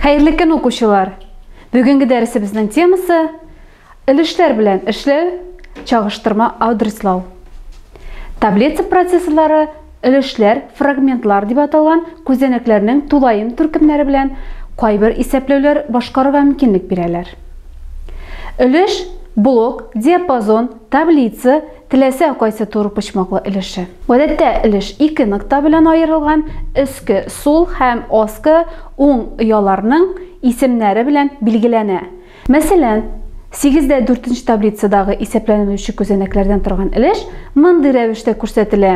Хәерле көн, укучылар! Бүгенге дәресебезнең темасы өлешләр белән эшләү, чагыштырма адреслау. Таблица процессорлары өлешләр, фрагментлар дип аталган күзәнәкләрнең тулаем төркемнәре белән кайбер исәпләүләр башкарырга мөмкинлек бирәләр. Өлеш, блок, диапазон, таблица теләсә кайсы турыпочмаклы өлеше. Гадәттә өлеш ике нокта белән аерылган, өске сул һәм аскы уң ояларның исемнәре белән билгеләнә. Мәсәлән, 8 дә 4 нче таблицадагы исәпләнелүче күзәнәкләрдән торган өлеш мондый рәвештә күрсәтелә.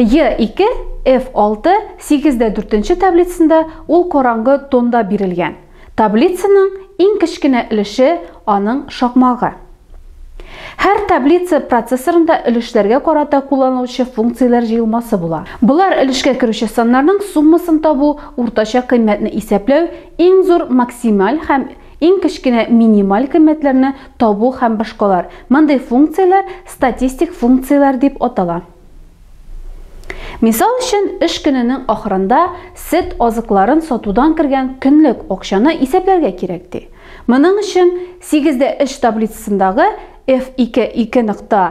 Е2, F6, 8 дә 4 нче таблицасында ул караңгы тонда бирелгән. Таблицаның иң кечкенә өлеше аның шакмагы. Һәр таблица процессорында өлешләргә карата кулланылучы функцияләр җыелмасы була. Болар өлешкә керүче саннарның суммасын табу, уртача кыйммәтне исәпләү, иң зур максималь һәм иң кечкенә минималь кыйммәтләрне табу һәм башкалар. Мондый функцияләр статистик функцияләр дип атала. Мисал өчен, эш көненең ахырында сөт азыкларын сатудан кергән көнлек акчаны исәпләргә кирәк ди. Моның өчен 8 дә 3 таблицасындагы F2 2 нокта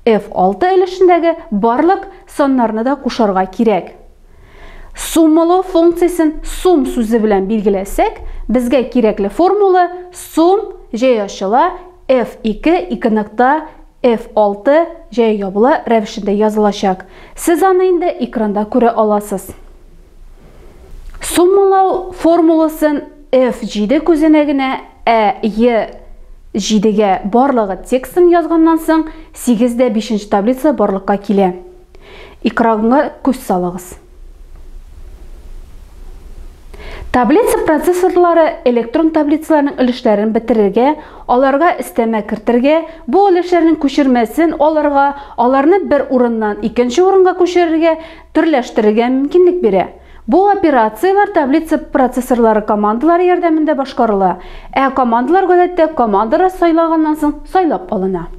F6 өлешендәге барлык саннарны да кушарга кирәк. Суммалау функциясен сум сүзе белән билгеләсәк, безгә кирәкле формула сум җәй ачыла F2 2 нокта F6 җәй ябыла рәвешендә язылачак. Сез аны инде экранда күрә аласыз. Суммалау формуласын F7 күзәнәгенә, ә E7-гә барлыгы текстын язганнан соң 8 дә 5 таблица барлыкка килә. Экранга күз салыгыз. Таблица процессорлары электрон таблицаларның өлешләрен бетерергә, аларга өстәмә кертергә, бу өлешләрнең күчермәсен алырга, аларны бер урыннан икенче урынга күчерергә, төрләштерергә мөмкинлек бирә. Бу операцияләр таблица процессорлары командалары ярдәмендә башкарыла, ә командалар гадәттә командалар сайлаганнан соң сайлап алына.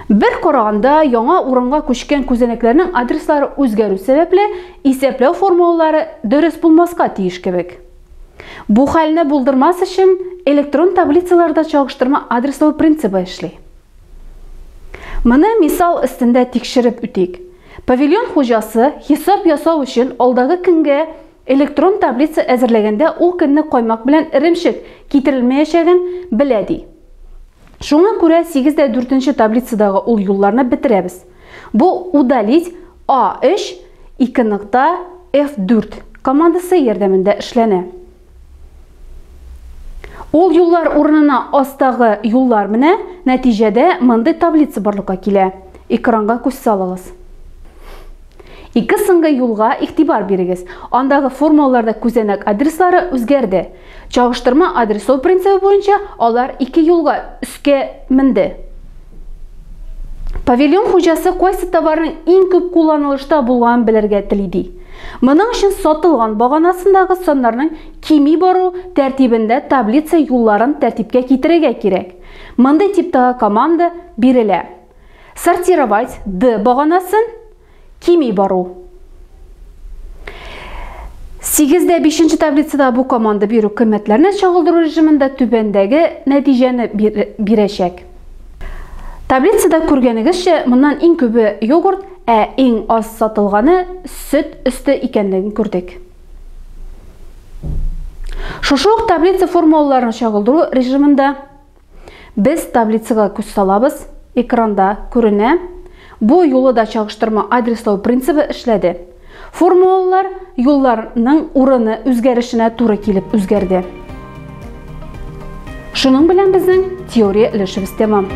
Бер караганда, яңа урынга күчкән күзәнәкләрнең адреслары үзгәрү сәбәпле, исәпләү формулалары дөрес булмаска тиеш кебек. Бу хәлне булдырмас өчен электрон таблицаларда чагыштырма адреслау принцибы эшли. Моны мисал өстендә тикшереп үтик. Павильон хуҗасы хисап ясау өчен алдагы көнгә электрон таблица әзерләгәндә ул көнне каймак белән эремчек китерелмәячәген белә ди. Шуңа күрә 8 дә 4 таблицадагы ул юлларны бетерәбез. Бу удалить A3 2 нокта F4 командасы ярдәмендә эшләнә. Ул юллар урынына астагы юллар менә, нәтиҗәдә мондый таблица барлыкка килә. Экранга күз салыгыз. Ике соңгы юлга игътибар бирегез. Андагы формулаларда күзәнәк адреслары үзгәрде. Чагыштырма адреслау принцибы буенча алар ике юлга өскә менде. Павильон хуҗасы кайсы товарның иң күп кулланылышта булганын белергә тели ди. Моның өчен сатылган баганасындагы саннарның кими бару тәртибендә таблица юлларын тәртипкә китерергә кирәк. Мондый типтагы команда бирелә. Сортировать D баганасын кими бару. 8 дә 5 таблицада бу команда бирү кыйммәтләрне чагылдыру режимында түбәндәге нәтиҗәне бирәчәк. Таблицада күргәнегезчә, моннан иң күбе йогурт, ә иң аз сатылганы сөт өсте икәнлеген күрдек. Шушы ук таблица формулаларын чагылдыру режимында без таблицага күз салабыз, экранда күренә. Бу юлы да чагыштырма адреслау принцибы эшләде. Формулалар юлларның урыны үзгәрешенә туры килеп үзгәрде. Шуның белән безнең теория өлешебез тәмам.